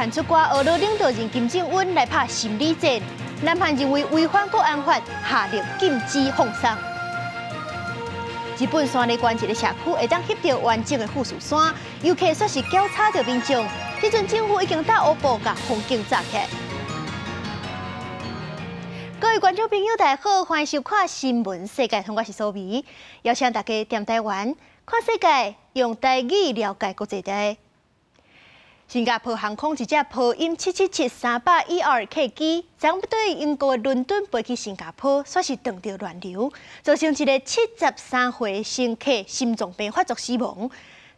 韓出歌呵咾領導人金正恩來拍心理戰，南韓認為違反國安法，下令禁止放送。日本山梨縣一个社區會當翕著完整的富士山，遊客煞是攪吵著民眾。這陣政府已經搭烏布共風景閘起來。各位觀眾朋友，大家好，歡迎收看《新聞世界通》，我是蘇美，邀請大家踮台灣看世界，用台語了解國際大。新加坡航空一架波音777-300ER客機，昨昏對英國倫敦飛去新加坡，煞是撞著亂流，造成一个73歲乘客心臟病發作死亡。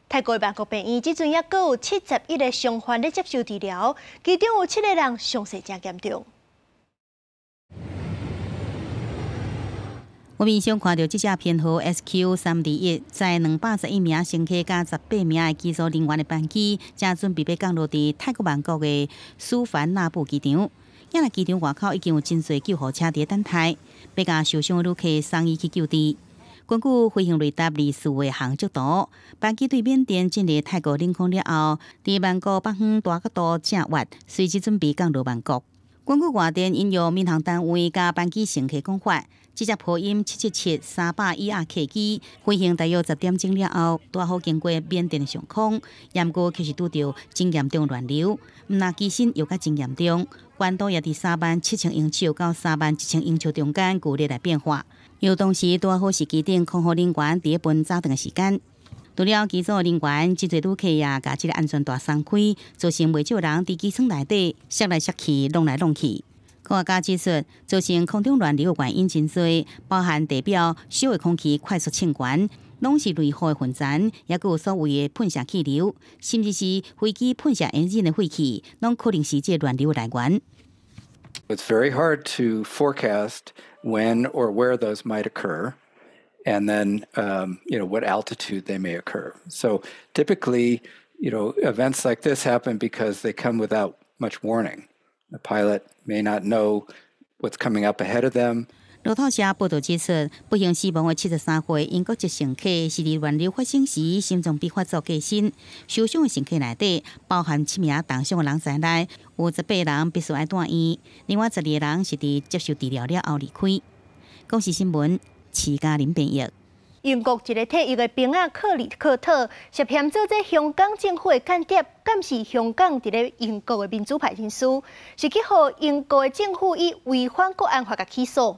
泰國曼谷病院這陣猶閣有71個傷患咧接受治療，其中有七个人傷勢誠嚴重。我面上看著這架編號 SQ321，載211名乘客佮18名的機組人員的班機，正準備欲降落佇泰國曼谷的蘇凡納布機場。遐若機場外口已經有真濟救護車佇咧等待，欲共受傷的旅客送醫去救治。根據飛行雷達24的航跡圖，班機對緬甸進入泰國領空了後，佇曼谷北方大角度正月，隨即準備降落曼谷。根據外電引用民航單位佮班機乘客講法，這隻波音777-300ER客機飛行大約10點鐘了後，拄好經過緬甸的上空，毋過卻是拄著真嚴重亂流，毋但機身搖甲真嚴重，懸度也佇37,000英尺到31,000英尺中間劇烈來變化。又同時拄好是機頂空服人員佇咧分早頓的時間，除了機組人員，真濟旅客也共這个安全帶鬆開，造成袂少人佇機艙內底摔來摔去、弄來弄去。科學家指出，造成空中亂流的原因真濟，包含地表燒的空氣快速升懸，攏是雷雨的雲層，抑閣有所謂的噴射氣流，甚至是飛機噴射引擎的廢氣，攏可能是這個亂流來源。 It's very hard to forecast when or where those might occur, and then what altitude they may occur. So typically, events like this happen because they come without much warning. The pilot may not know what's coming up ahead of them. 路透社報導指出，不幸死亡的73歲英國籍乘客是佇亂流發生時心臟病發作過身。受傷的乘客內底包含七名重傷的人在內，有18人必須愛住院，另外12個人是佇接受治療了後離開。公視新聞，徐嘉玲編譯。英國一個退役的兵仔克里克特涉嫌做這香港政府的間諜，監視香港佇咧英國的民主派人士，是去予英國的政府以違反國安法共起訴。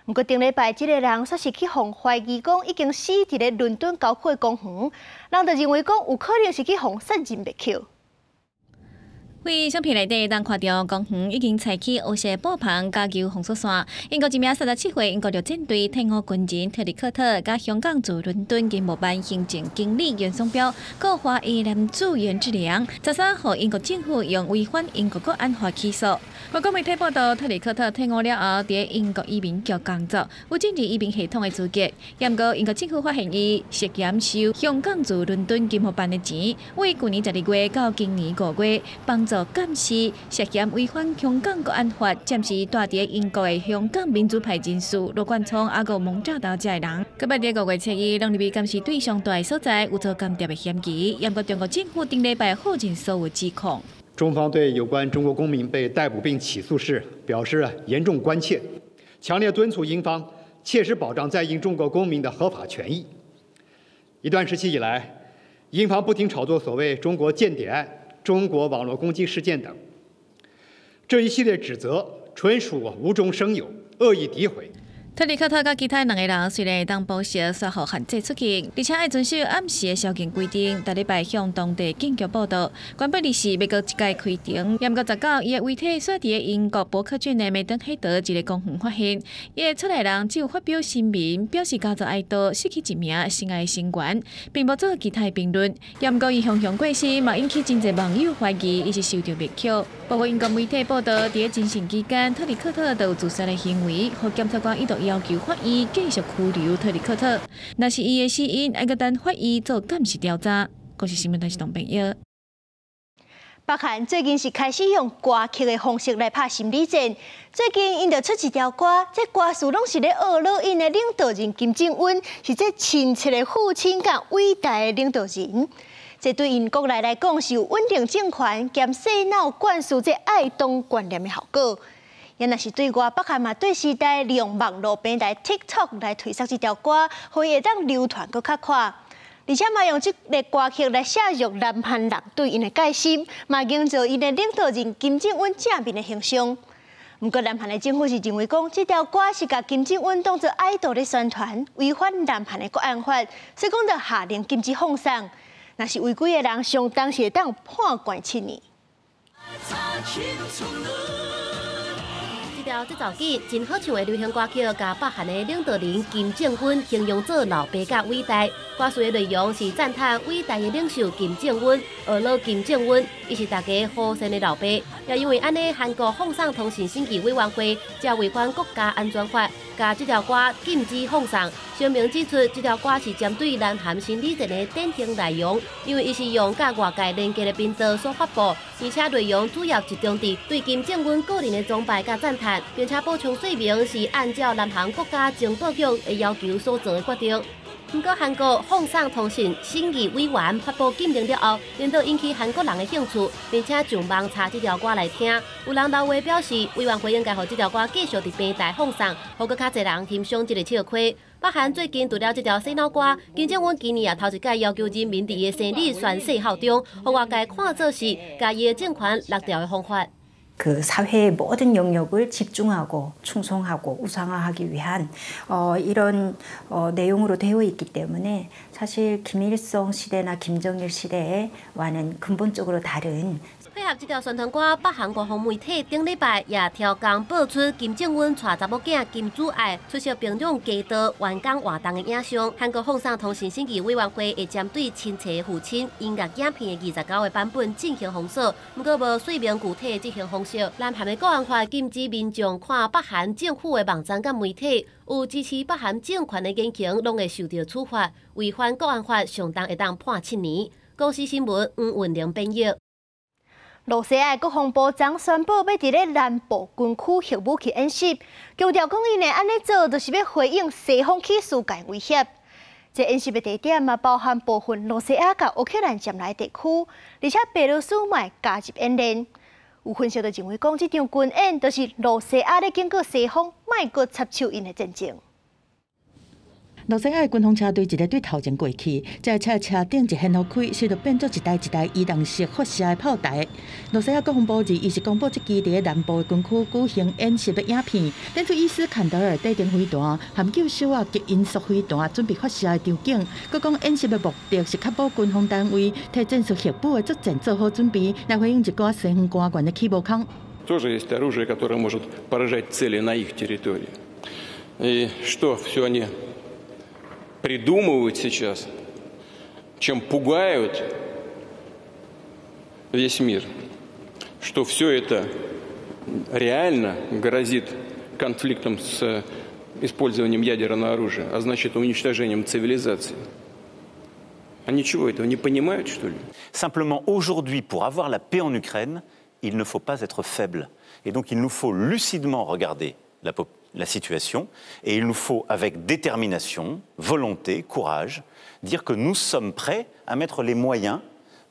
毋過頂禮拜，這個人煞是去予懷疑講已經死佇咧倫敦郊區的公園，人就認為講有可能是去予殺人滅口。佇相片內底，當看著公園已經拆去烏色布棚佮舊封鎖線。英國一名37歲英國陸戰隊退伍軍人特里克特，佮香港駐倫敦經貿辦行政經理袁松彪，閣華裔男子袁志良，13予英國政府用違反英國國安法起訴。外國媒體報道，特里克特退伍了後，佇英國移民局工作，有進入移民系統的資格。毋過英國政府發現伊涉嫌收香港駐倫敦經貿辦的錢，為舊年12月到今年5月幫助監視涉嫌違反香港國安法，暫時蹛佇英國的香港民主派人士羅冠聰、抑閣蒙兆道遮的人。閣捌佇5月7日，攏入去監視對象蹛的所在，有做間諜的嫌疑。毋過中國政府頂禮拜否認所有指控。中方對有關中國公民被逮捕並起訴事表示嚴重關切，強烈敦促英方切實保障在英中國公民的合法權益。一段時期以來，英方不停炒作所謂中國間諜案、中國網絡攻擊事件等，這一系列指責純屬無中生有、惡意詆毀。特里克特佮其他兩个人雖然會當保釋，煞予限制出境，而且愛遵守暗時的宵禁規定。逐禮拜向當地警局報到。原本24欲閣一擺開庭，毋過19，伊的遺體煞佇英國伯克郡的梅登黑德一个公園發現。伊的厝內人只有發表聲明，表示家族哀悼失去一名心愛的成員，並無做其他的評論。毋過伊雄雄過身，嘛引起真濟網友懷疑伊是受著滅口。不過英國媒體報導，佇偵訊期間，特里克特都有自殺的行為，予檢察官一度要求法院繼續拘留特里克特。若是伊的死因，愛閣等法醫做鑑識調查。公視新聞台是董朋友。北韓最近是開始用歌曲的方式來拍心理戰。最近𪜶就出一條歌，這歌詞攏是咧呵咾𪜶的領導人金正恩，是這親切的父親佮偉大的領導人。這對𪜶國內來講是有穩定政權兼洗腦灌輸這愛黨觀念的效果。也若是對外，北韓嘛對時代利用網路平台 TikTok 來推捒這條歌，予伊會當流傳閣較快。而且嘛用這个歌曲來削弱南韓人對𪜶的戒心，嘛營造𪜶的領導人金正恩正面的形象。毋過南韓的政府是認為講，這條歌是共金正恩當做 idol 咧宣傳，違反南韓的國安法，所以講就下令禁止放送。若是違規的人，上重是會當判監7年。這條節奏緊、真好唱的流行歌曲，共北韓的領導人金正恩形容做老爸佮偉大。歌詞的內容是讚嘆偉大的領袖金正恩，呵咾金正恩，伊是大家和善的老爸。也因為按呢，韓國放送通信審議委員會才違反國家安全法，共這條歌禁止放送。聲明指出，這條歌是針對南韓心理戰的典型內容，因為伊是用佮外界連結的頻道所發布，而且內容主要集中佇對金正恩個人的崇拜佮讚嘆，並且補充說明是按照南韓國家情報局的要求所做的決定。毋過，韓國放送通信審議委員發布禁令了後，輪到引起韓國人的興趣，並且上網查這條歌來聽。有人留話表示，委員會應該予這條歌繼續佇平台放送，予閣較濟人欣賞這个笑虧。北韓最近除了這條洗腦歌，金正恩今年也頭一擺要求人民佇伊的生日宣誓效忠，予外界看做是共伊的政權勒牢的方法。 그 사회의 모든 영역을 집중하고 충성하고 우상화하기 위한 이런 내용으로 되어 있기 때문에 사실 김일성 시대나 김정일 시대와는 근본적으로 다른 配合這條宣傳歌，北韓官方媒體頂禮拜也超工報出金正恩帶查某囝金主愛出席平壤街道完工活動的影像。韓國放送通信審議委員會會針對親切父親音樂影片的29個版本進行封鎖，毋過無說明具體執行方式。南韓的國安法禁止民眾看北韓政府的網站佮媒體，有支持北韓政權的言行，攏會受到處罰，違反國安法上重會當判7年。公視新聞黃雲玲編譯。露西亞國防部長宣布，欲佇咧南部軍區核武器演習，強調講𪜶會按呢做，就是欲回應西方起事件威脅。這演習的地點嘛，包含部分露西亞佮烏克蘭佔來地區，而且白羅斯嘛會加入演練。有分析就認為講，這場軍演就是露西亞咧警告西方，莫閣插手𪜶的戰爭。露西亞的軍方車隊一个對頭前過去，這台車車頂一掀予開，隨著變做一台一台移動式發射的炮台。露西亞國防部21日公布這支佇南部軍區舉行演習的影片，展出伊斯坎德爾短程飛彈含救小仔極音速飛彈準備發射的場景。閣講演習的目的是確保軍方單位替戰術核武的作戰做好準備，來回應一寡西方官員的起無空。 Тоже есть оружие, которое может поражать цели на их территории. И что все они придумывают сейчас, чем пугают весь мир, что все это реально грозит конфликтом с использованием ядерного оружия, а значит, уничтожением цивилизации. Они чего, этого не понимают, что ли? Simplement, aujourd'hui, pour avoir la paix en Ukraine, il ne faut pas être faible. Et donc, il nous faut lucidement regarder la situation et il nous faut, avec détermination, volonté, courage, dire que nous sommes prêts à mettre les moyens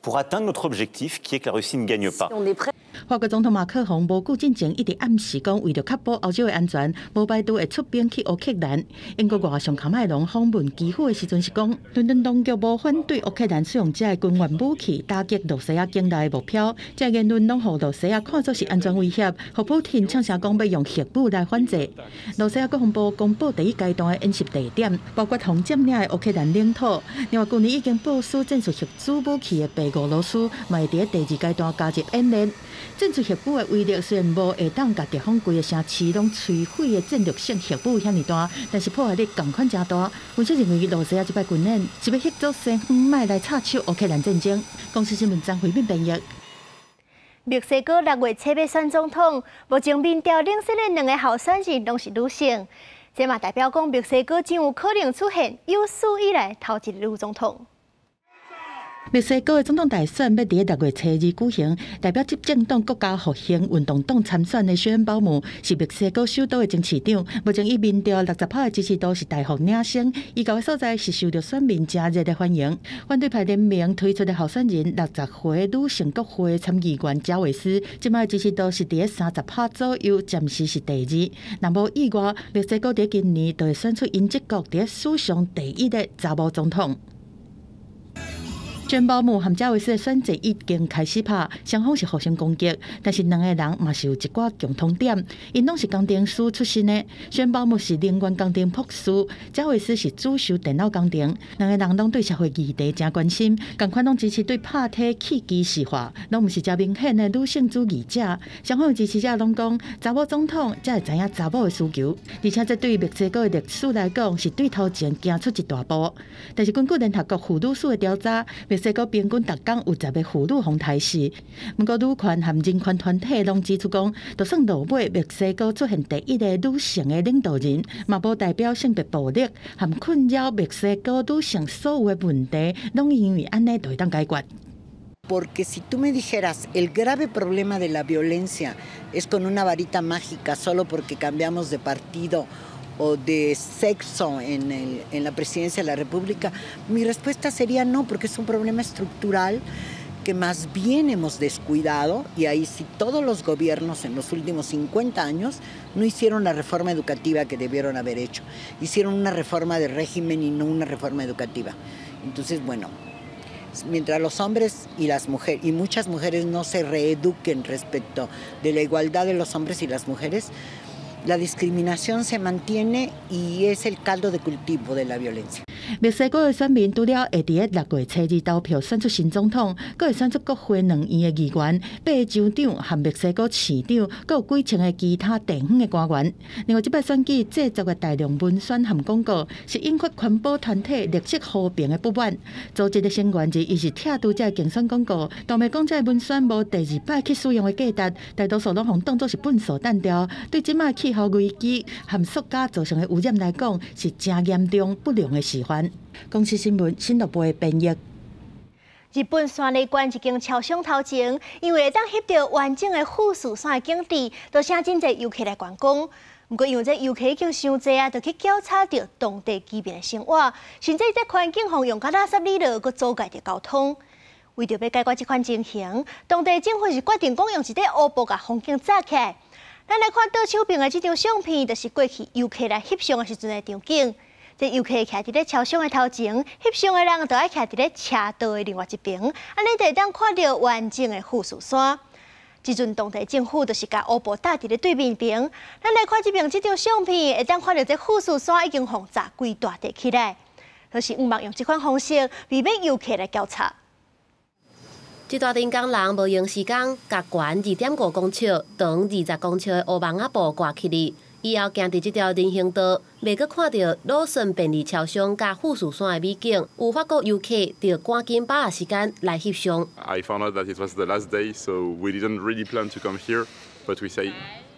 pour atteindre notre objectif, qui est que la Russie ne gagne pas. Si on est prêt. 法國總統馬克宏無久進前一直暗示講，為著確保歐洲的安全，無排除會出兵去烏克蘭。英國外相卡麥隆訪問基輔的時陣是講，倫敦當局無反對烏克蘭使用這个軍援武器打擊露西亞境內的目標，這个言論攏予露西亞看作是安全威脅，予普廷嗆聲講欲用核武來反制。露西亞國防部公布第一階段的演習地點，包括予佔領的烏克蘭領土。另外，舊年已經部署戰術核子武器的白俄羅斯，嘛會佇第二階段加入演練。戰術核武的威力雖然無會當共敵方規个城市攏摧毀的戰略性核武遐爾大，但是破壞力仝款誠大。分析認為，露西亞這擺軍演是欲嚇阻西方莫來插手烏克蘭戰爭。公視新聞張惠敏編譯。墨西哥6月七欲選總統，目前民調領先的兩个候選人攏是女性，這嘛代表講墨西哥真有可能出現有史以來頭一个女總統。墨西哥的總統大選欲佇6月初二舉行，代表執政黨國家復興運動黨參選的雪恩鮑姆是墨西哥首都的前市長，目前伊民調60%的支持度是大幅領先，伊到的所在是受著選民誠熱的歡迎。反對派聯盟推出的候選人60歲女性國會參議員賈維斯，這擺支持度是佇30%左右，暫時是第二。若無意外，墨西哥佇今年就會選出𪜶這國佇史上第一个查某總統。雪鮑姆和賈維斯的選戰已經開始拍，雙方是互相攻擊，但是兩个人嘛是有一寡共通點，𪜶攏是工程師出身的。雪鮑姆是能源工程博士，賈維斯是主修電腦工程。兩个人攏對社會議題誠關心，仝款攏支持對拍體去歧視化，攏毋是誠明顯的女性主義者。雙方的支持者攏講，查某總統才會知影查某的需求，而且這對墨西哥的歷史來講是對頭前行出一大步。但是根據聯合國婦女署的調查，墨西哥平均逐工有10個婦女予刣死。毋過女權和人權團體攏指出講，就算落尾墨西哥出現第一个女性的領導人，嘛無代表性別暴力和困擾墨西哥女性所有的問題，攏因為按呢就會當解決。 Porque si tú me dijeras, el grave problema de la violencia es con una varita mágica solo porque cambiamos de partido o de sexo en la presidencia de la República, mi respuesta sería no, porque es un problema estructural que más bien hemos descuidado, y ahí sí todos los gobiernos en los últimos 50 años no hicieron la reforma educativa que debieron haber hecho. Hicieron una reforma de régimen y no una reforma educativa. Entonces, bueno, mientras los hombres y las mujeres y muchas mujeres no se reeduquen respecto de la igualdad de los hombres y las mujeres, la discriminación se mantiene y es el caldo de cultivo de la violencia. 墨西哥的選民除了會佇6月初二投票選出新總統，閣會選出國會兩院的議員、八个州長和墨西哥市長，閣有幾千个其他地方的官員。另外，這擺選舉製作的大量文宣和廣告，是引發環保團體綠色和平的不滿。組織的成員之一是拆除這个競選廣告，當面講這个文宣無第二擺去使用的價值，大多數攏予當作是糞掃單調。對這擺氣候危機和塑膠造成的污染來講，是誠嚴重不良的示範。公視新聞新樂部的編譯。日本山梨縣一間超商頭前，因為會當翕著完整的富士山的景致，都吸真濟遊客來觀光。毋過因為這遊客已經傷濟啊，就去攪吵著當地居民的生活，甚至這環境予用甲垃圾裡落，閣阻礙著交通。為著欲解決這款情形，當地政府是決定講用一塊烏布共風景罩起來。咱來看倒手邊的這張相片，就是過去遊客來翕相的時陣的場景。這遊客徛佇咧超商的頭前，翕相的人就愛徛佇咧車道的另外一邊，按呢就會當看著完整的富士山。這陣當地政府就是共烏布罩佇咧對面邊。咱來看這邊這張相片，會當看著這富士山已經予罩規大塊起來，就是毋茫用這款方式避免遊客來攪吵。這大陣工人無閒時間，共懸2.5公尺、長20公尺的烏網仔布掛起來。以後行佇這條人行道，袂閣看著羅森便利超商佮富士山的美景。有法國遊客著趕緊把握時間來翕相。 I found out that it was the last day, so we didn't really plan to come here, but we say,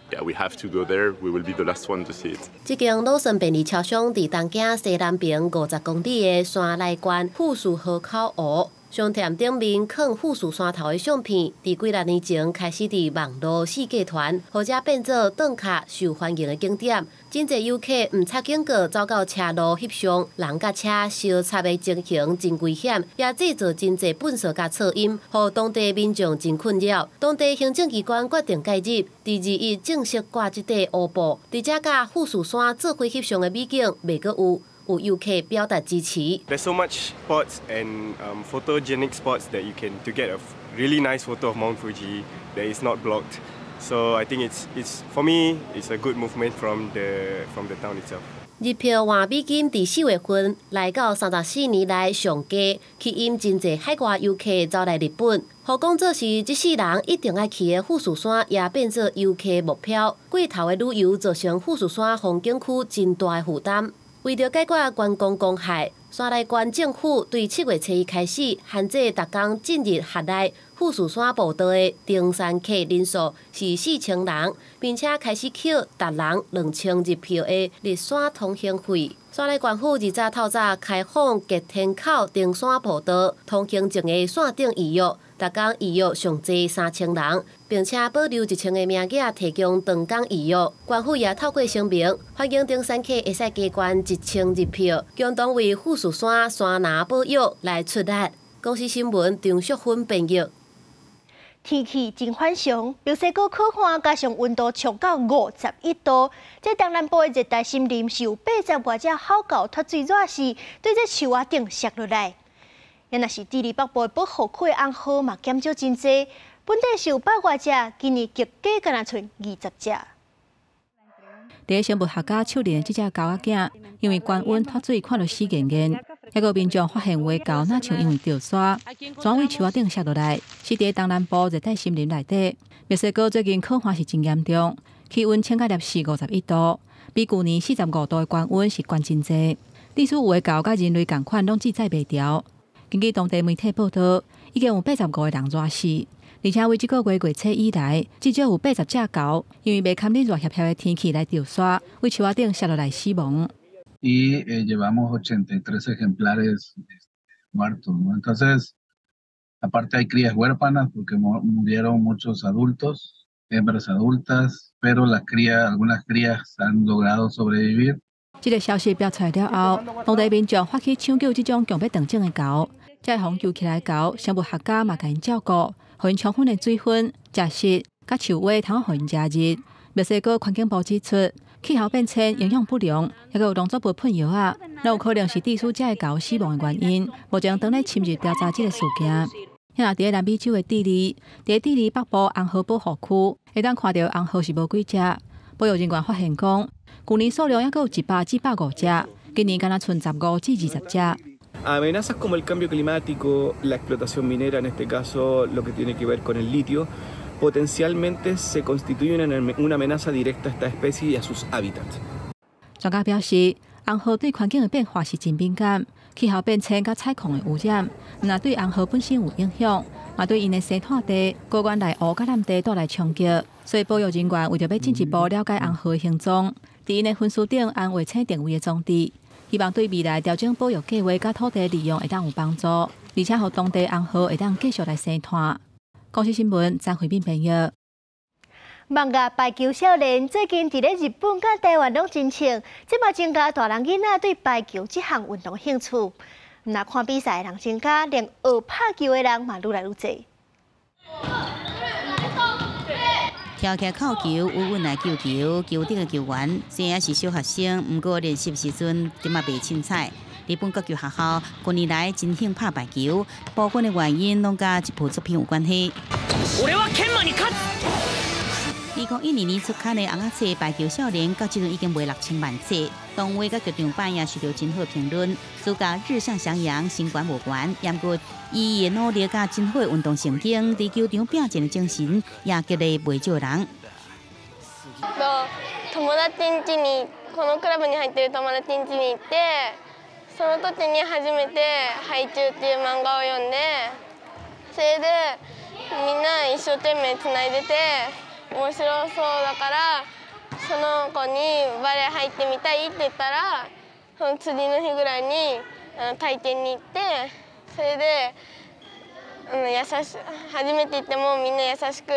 yeah, we have to go there. We will be the last one to see it. 這間羅森便利超商佇東京西南邊50公里的山梨縣富士河口湖。商店頂面囥富士山頭的相片，佇幾若年前開始佇網路四界傳，予遮變做轉卡受歡迎的景點。真濟遊客毋插警告，走到車路翕相，人佮車相插的情形真危險，也製造真濟糞埽佮噪音，予當地民眾真困擾。當地行政機關決定介入，佇2日正式掛這塊烏布，佇遮佮富士山做伙翕相的美景袂閣有。有遊客表達支持。 There's so much spots and photogenic spots that you can to get a really nice photo of Mount Fuji that is not blocked. So I think it's for me, it's a good movement from the town itself. 日票換美金佇4月份來到34年來上低，吸引真濟海外遊客走來日本。予講做是這世人一定愛去的富士山，也變做遊客目標。過頭的旅遊造成富士山風景區真大的負擔。為著解決觀光公害，山內縣政府對7月初一開始限制逐工進入轄內富士山步道的登山客人數是4000人，並且開始扣逐人2000日票的日山通行費。山內縣府二早透早開放吉田口登山步道通行證的線頂預約，逐工預約上濟3000人，並且保留1000個名額提供長工預約。縣府也透過聲明，歡迎登山客會使加捐1000日票，共同為富士山山林保育來出力。公視新聞張淑芬編譯。天氣真反常，墨西哥洘旱，加上溫度衝到51度，這東南部的熱帶森林是有80外隻好狗脫水熱死，對這樹仔頂摔落來。也若是智利北部的保護區的紅鶴嘛減少真濟，本底是有100外隻，今年結果干焦賰20隻。佇生物學家手認的這隻狗仔囝，因為高溫脫水，看著死嚴嚴。抑閣民眾發現有的狗若像因為著沙，轉為樹仔頂摔落來，死佇東南部熱帶森林內底。墨西哥最近洘旱是真嚴重，氣溫衝到攝氏51度，比舊年45度的高溫是懸真濟。致使有的狗佮人類仝款，攏志在袂牢。根據當地媒體報道，已經有85個人熱死。而且為這個月月初以來，至少有80隻狗因為袂堪忍熱煕煕的天氣來著沙，為樹仔頂摔落來死亡。 Y llevamos 83 ejemplares muertos, ¿no? Entonces, aparte hay crías huérfanas porque murieron muchos adultos, hembras adultas, pero la cría, algunas crías han logrado sobrevivir. 這个消息爆出來了後，當地民眾發起搶救這種強欲斷種的猴，這予救起來的猴，生物學家嘛共𪜶照顧，予𪜶充分的水分、食食，佮樹葳通予𪜶遮熱。墨西哥環境部指出，氣候變遷、營養不良，抑閣有農作物噴藥仔，攏有可能是致使這个猴死亡的原因。目前正咧深入調查這个事件。遐佇南美洲的智利，佇智利北部紅鶴保護區，會當看著紅鶴是無幾隻。保育人員發現講，舊年數量抑閣有100至150隻，今年干焦賰15至20隻。 Amenazas como el cambio climático, la explotación minera, en este caso lo que tiene que ver con el litio, potencialmente se constituyen en una amenaza directa a esta especie y a sus hábitats. 專家表示，紅鶴對環境的變化是真敏感，氣候變遷佮採礦的污染，毋但對紅鶴本身有影響，嘛對𪜶的生態地、高原內湖佮南地帶來衝擊。所以保育人員為著欲進一步了解紅鶴的行蹤，佇𪜶的分屍頂安衛星定位的裝置，希望對未來調整保育計畫佮土地利用會當有幫助，而且予當地紅鶴會當繼續來生湠。公視新聞張惠敏編譯。漫畫排球少年最近佇咧日本佮台灣攏真衝，這嘛增加大人囡仔對排球這項運動興趣。毋但看比賽的人增加，連學拍球的人嘛愈來愈濟。跳起扣球，穩穩來救球，球頂的球員雖然是小學生，毋過練習時陣點仔袂凊彩。日本國球學校近年來真興拍排球，部分的原因攏佮這部作品有關係。2012年出刊的尪仔冊《排球少年》，到這陣已經賣6000萬冊，動畫佮劇場版也受著真好評論。主角日向翔陽身懸無懸，毋過伊的努力佮真好的運動神經，佇球場拼戰的精神，也激勵袂少人。友達ん家にこのクラブに入ってる友達ん家に行って、その時に初めて「ハイチュウ」っていう漫画を読んで、それでみんな一生懸命つないでて面白そうだから、その子にバレー入ってみたいって言ったら、その次の日ぐらいに体験に行って、それで優し初めて行ってもみんな優しく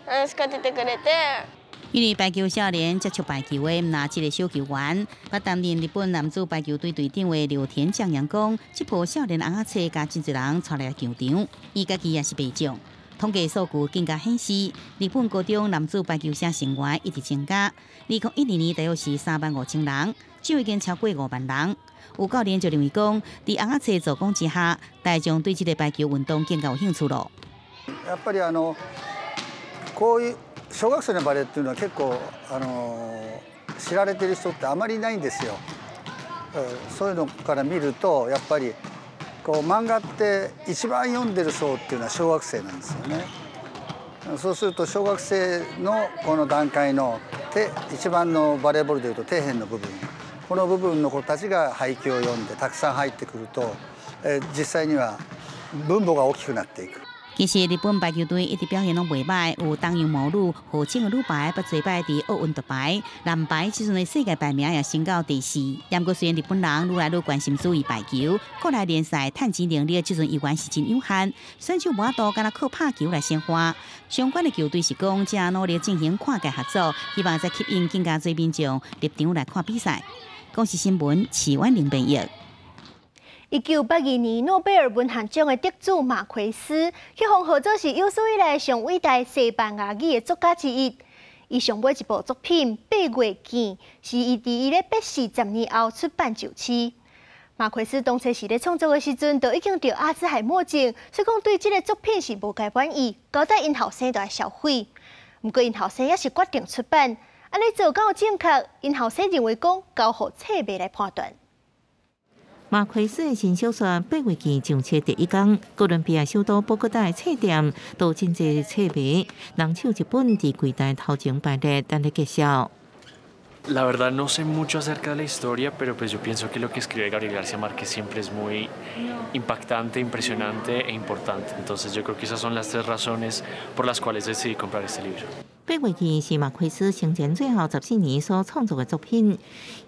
話しかけてくれて。因為排球少年接觸排球的，毋但一个小球員，捌擔任日本男子排球隊隊長的柳田將陽講，這部少年尪仔冊共真濟人帶來球場，伊家己也是袂少。統計數據更加顯示，日本高中男子排球社成員一直增加。2012年大約是3萬5千人，這已經超過5萬人。有教練就認為講，佇尪仔冊助攻之下，大眾對這个排球運動更加有興趣咯。やっぱりこういう小学生のバレーっていうのは結構知られてる人ってあまりいないんですよ。そういうのから見るとやっぱりこう漫画って一番読んでる層っていうのは小学生なんですよね。そうすると小学生のこの段階の一番のバレーボールでいうと底辺の部分この部分の子たちが配給を読んでたくさん入ってくると、実際には分母が大きくなっていく。其實日本排球隊一直表現攏袂䆀，有東洋魔女河清的女排，捌濟擺佇奧運奪牌，男排這陣的世界排名也升到第四。毋過雖然日本人愈來愈關心注意排球，國內聯賽趁錢能力這陣依然是真有限，選手無法度干焦靠拍球來生活。相關的球隊是講，正努力進行跨界合作，希望再吸引更加濟民眾入場來看比賽。公視新聞，徐婉玲編譯。1982年諾貝爾文學獎的得主馬奎斯，予人號做是有史以來上偉大西班牙語的作家之一。伊上尾一部作品《八月見》，是伊佇伊咧八四十年後出版上市。馬奎斯當初時咧創作的時陣，就已經得阿茲海默症，所以講對這个作品是無蓋滿意，交代𪜶後生著愛銷毀。毋過𪜶後生猶是決定出版，按呢做敢有正確？𪜶後生認為講交予冊迷來判斷。馬奎斯的新小說《八月見》上冊第一工，哥倫比亞首都波哥大的冊店都真濟冊迷，人手一本佇櫃台頭前排列等咧介紹。 La verdad no sé mucho acerca de la historia, pero pues yo pienso que lo que escribe Gabriel García Márquez siempre es muy impactante, impresionante e importante. Entonces yo creo que esas son las tres razones por las cuales decidí comprar este libro. 八月見是馬奎斯生前最後14年所創作的作品，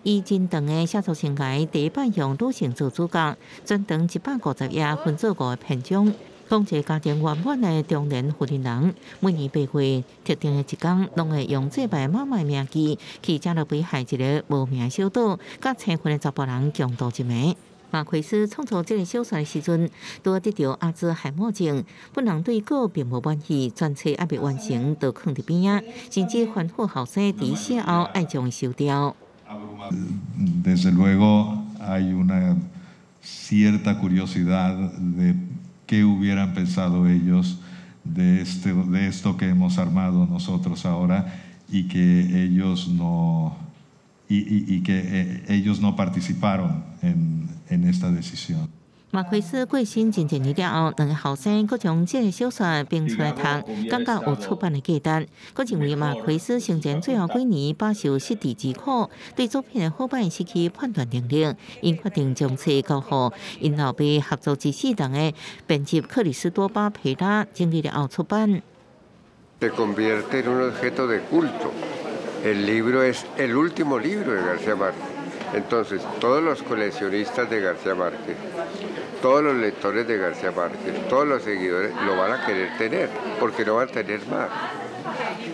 以真長的寫作生涯第一擺用女性做主角，全長150頁，分做五個篇章，講一個家庭圓滿的中年婦人，每年八月特定的一天，攏會用祭拜媽媽的名義去加勒比海一个無名小島，佮青雲的查埔人共度一暝。馬奎斯創作這个小說的時陣，拄仔得著阿茲海默症，本人對稿並無滿意，全冊猶未完成就囥佇邊仔，甚至吩咐後生佇死後愛將伊收掉。 Desde luego hay una cierta curiosidad de qué hubieran pensado ellos de esto que hemos armado nosotros ahora y que ellos no participaron en esta decisión. 馬奎斯過身真濟年了後，兩个後生閣將這个小說編出來讀，感覺有出版的價值。閣認為馬奎斯生前最後幾年飽受失智之苦，對作品的好歹失去判斷能力，𪜶決定將冊交予𪜶老爸合作一世人的編輯克里斯多巴皮拉整理了後出版。 Se convierte en un objeto de culto. El libro es el último libro de García Márquez. Entonces, todos los coleccionistas de García Márquez, todos los lectores de García Márquez, todos los seguidores lo van a querer tener, porque no van a tener más.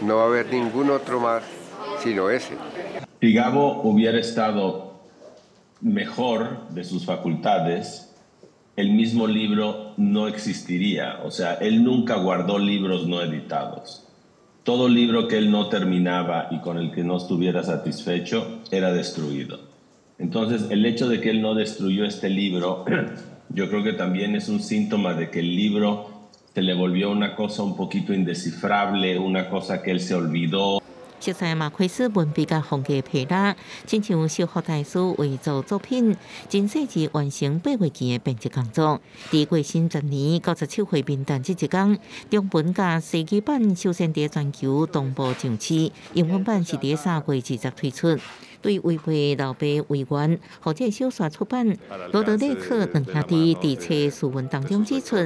No va a haber ningún otro más sino ese. Si Gabo hubiera estado mejor de sus facultades, el mismo libro no existiría. O sea, él nunca guardó libros no editados. Todo libro que él no terminaba y con el que no estuviera satisfecho era destruido. Entonces, el hecho de que él no destruyó este libro, yo creo que también es un síntoma de que el libro se le volvió una cosa un poquito indescifrable, una cosa que él se olvidó. 熟似馬奎斯文筆佮風格皮拉，親像修復大師為做作品，真細緻完成八月見的編輯工作。佇過身10年97歲冥誕這一工，中文佮西語版首先佇全球同步上市，英文版是佇3月20推出。對違背老爸遺願，予這个小說出版。羅德雷克兩兄弟佇冊序文當中指出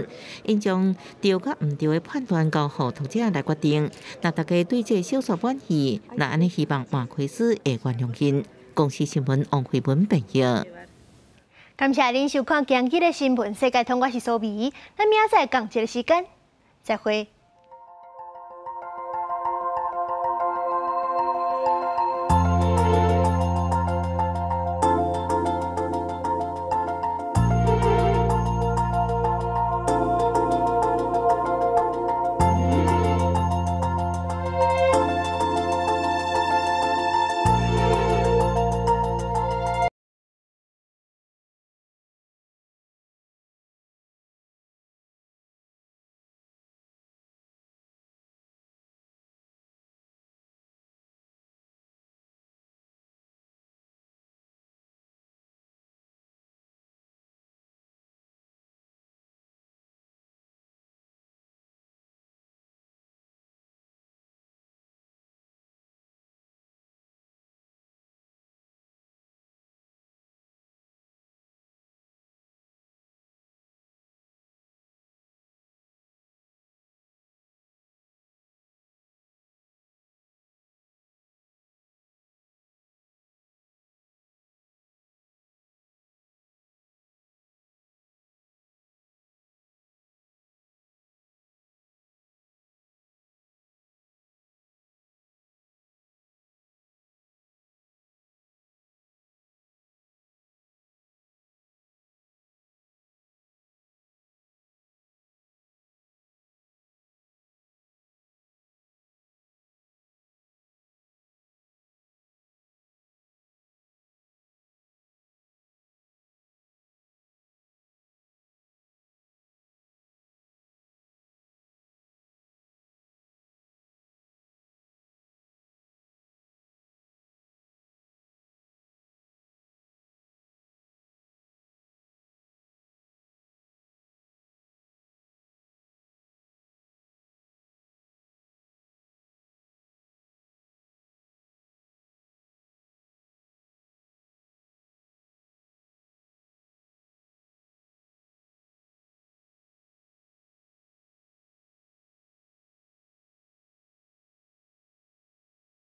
，𪜶將對佮毋對的判斷交予讀者來決定。若大家對這个小說滿意，那按呢希望馬奎斯會原諒𪜶。公視新聞王慧文編譯。感謝恁收看今日的新聞世界通，我是蘇美，咱明仔載仝一个時間，再會。